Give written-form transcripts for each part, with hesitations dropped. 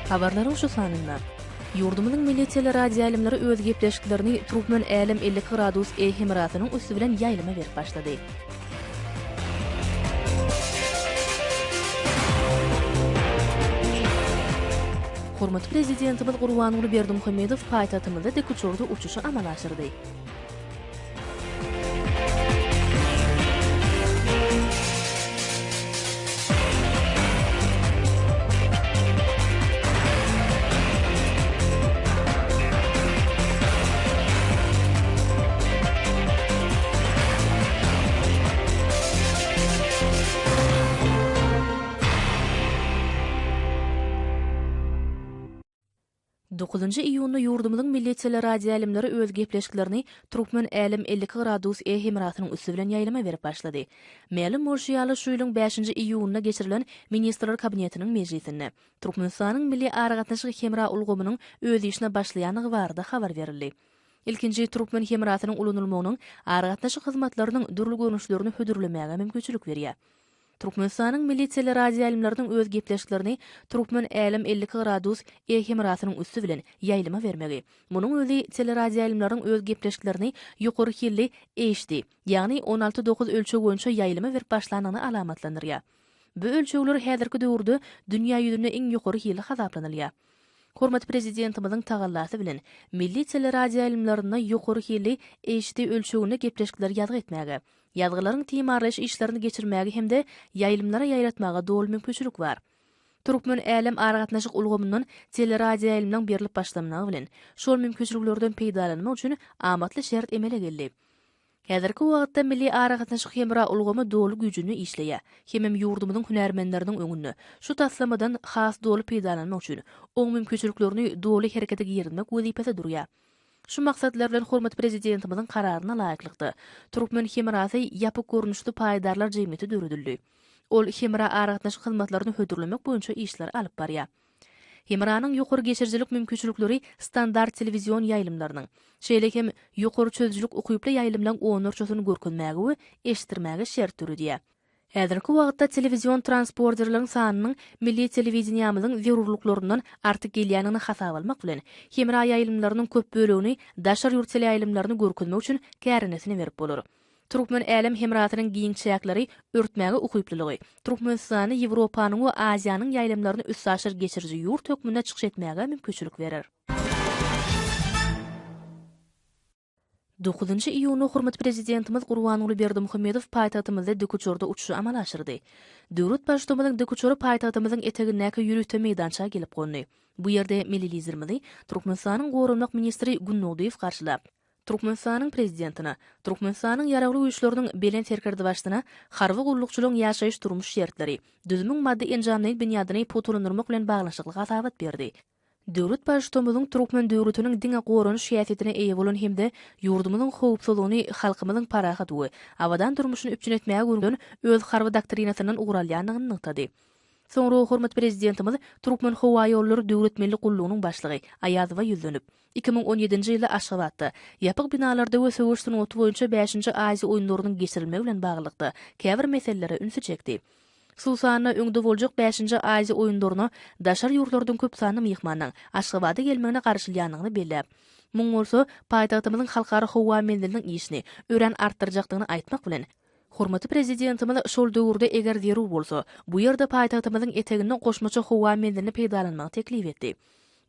Habarlaryň şu sanynda Ýurdumyzyň milli teleradioýaýlymlary öz gepleşiklerini Türkmen Älem 52 gradus E hemrasynyň üsti bilen ýaýlyma berip başlady. Hormatly Prezidentimiz Gurbanguly Berdimuhamedow paýtagtymyzda dikuçarda uçuşy amala aşyrdy. Dokuzynjy iýunda ýurdumyzyň milli teleradioýaýlymlary öz gepleşiklerini Türkmen Älem 52 gradus E hemrasynyň üsti bilen ýaýlyma berip başlady. Mälim bolşy ýaly, şu ýylyň bäşinji iýunynda geçirilen Ministrler Kabinetiniň mejlisinde Türkmenistanyň milli aragatnaşyk hemra ulgamynyň öz işine başlaýandygy barada habar berildi. Ilkinji türkmen hemrasynyň ulanylmagynyň aragatnaşyk hyzmatlarynyň dürli görnüşlerini hödürlemäge mümkinçilik berýär. Türkmenistanyň milli teleradioýaýlymlarynyň öz gepleşiklerini Türkmen Älem 52 gradus E hemrasynyň üsti bilen ýaýlyma bermegi, munuň özi teleradioýaýlymlaryň öz gepleşiklerini ýokary hilli HD, ýagny 16 dokuz ölçeg boýunça ýaýlyma berip başlandygyny alamatlandyrýar. Bu ölçegler häzirki döwürde dünýä ýüzünde iň ýokary hilli hasaplanylýar. Hormatly Prezidentimiziň tagallasy bilen, milli teleradioýaýlymlarynda ýokary hilli HD ölçeginde gepleşikleri ýazgy etmäge, ýazgylaryň timarlaýyş işlerini geçirmäge hem-de ýaýlymlara ýaýratmaga doly mümkinçilik bar. Türkmen älem aragatnaşyk ulgamyndan teleradioýaýlymlaryň berlip başlanmagy bilen, şol mümkinçiliklerden peýdalanmak üçin amatly şert emele geldi. Häzirki wagtda milli aragatnaşyk hemra ulgamy doly güýjünde işleýär. Hemem ýurdumyzyň hünärmenleriniň öňünde şu taslamadan has doly peýdalanmak üçin oň mümkinçiliklerini doly herekete girizmek wezipesi durýar. Şu maksatlar bilen hormatly Prezidentimiziň Kararyna laýyklykda, Türkmen hemrasy ýapyk görnüşli paýdarlar jemgyýeti döredildi. Ol hemra aragatnaşyk hyzmatlaryny hödürlemek boýunça işleri alyp barýar. Hemranyň ýokary geçirijilik mümkinçilikleri standart telewizion ýaýlymlarynyň, şeýle hem ýokary çözüjilik ukyply ýaýlymlaryň onlarçasyny görkezmäge we eşitdirmäge şert döredýär. Häzirki wagtda telewizion transporterleriň sanynyň milli telewideniýamyzyň zerurlyklaryndan artyk gelýändigini hasaba almak bilen, hemra ýaýlymlarynyň köp bölegini daşary ýurt teleýaýlymlaryny görkezmek üçin kärendesine berip bolar. Türkmen älem hemrasynyň giň çäkleri örtmäge ukyplylygy, Türkmenistany Ýewropanyň we Aziýanyň ýaýlymlaryny üstaşyr geçiriji ýurt hökmünde çykyş etmäge mümkinçilik berer. Dokuzynjy iýunda hormatly Prezidentimiz Gurbanguly Berdimuhamedow paýtagtymyzda dikuçarda uçuşy amala aşyrdy. Döwlet Baştutanymyzyň dikuçary paýtagtymyzyň etegindäki ýörite meýdança gelip gondy. Bu ýerde milli Liderimizi Türkmenistanyň Goranmak ministri Gündogdyýew garşylap, Türkmenistanyň Prezidentine, Türkmenistanyň Ýaragly Güýçleriniň Belent Serkerdebaşysyna harby gullukçylaryň ýaşaýyş-durmuş şertleri, düzümiň maddy-enjamlaýyn binýadyny pugtalandyrmak bilen baglanyşykly hasabat berdi. Döwlet Baştutanymyzyň türkmen döwletiniň diňe goranyş häsiýetine eýe bolan hem-de ýurdumyzyň howpsuzlygyny, halkymyzyň parahat we abadan durmuşyny üpjün etmäge gönüden öz harby doktrinasyndan ugur alýandygyny nygtady. Soňra hormatly Prezidentimiz Türkmenhowaýollary döwlet milli gullugynyň başlygy Aýazowa ýüzlenip, 2017-nji ýylda Aşgabatda, ýapyk binalarda we söweş sungaty boýunça bäşinji Aziýa oýunlarynyň geçirilmegi bilen baglylykda, käbir meselelere ünsi çekdi. Hususan-da, öňde boljak bäşinji Aziýa oýunlaryna daşary ýurtlardan köp sanly myhmanyň Aşgabada gelmegine garaşylýandygyny belläp, muň bolsa paýtagtymyzyň Halkara howa menziliniň işini örän artdyrjakdygyny aýtmak bilen, Hormatly Prezidentimiz şol döwürde eger zerur bolsa, bu ýerde paýtagtymyzyň eteginde goşmaça howa menzilini peýdalanmagy teklip etdi.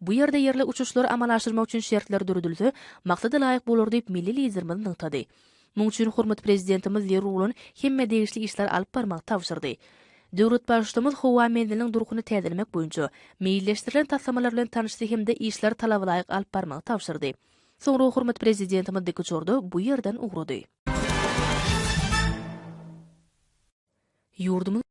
Bu ýerde ýerli uçuşlary amala aşyrmak üçin şertler döredilse, maksada laýyk bolar diýip, milli Liderimiz nygtady. Muň üçin hormatly Prezidentimiz zerur bolan hemme degişli işleri alyp barmagy tabşyrdy. Döwlet Baştutanymyz howa menziliniň durkuny täzelemek boýunça meýilleşdirilen taslamalar bilen tanyşdy hem-de işleri talabalaýyk alyp barmagy tabşyrdy. Soňra hormatly Prezidentimiz dikuçarda bu ýerden ugrady. Ýurdumyzyň.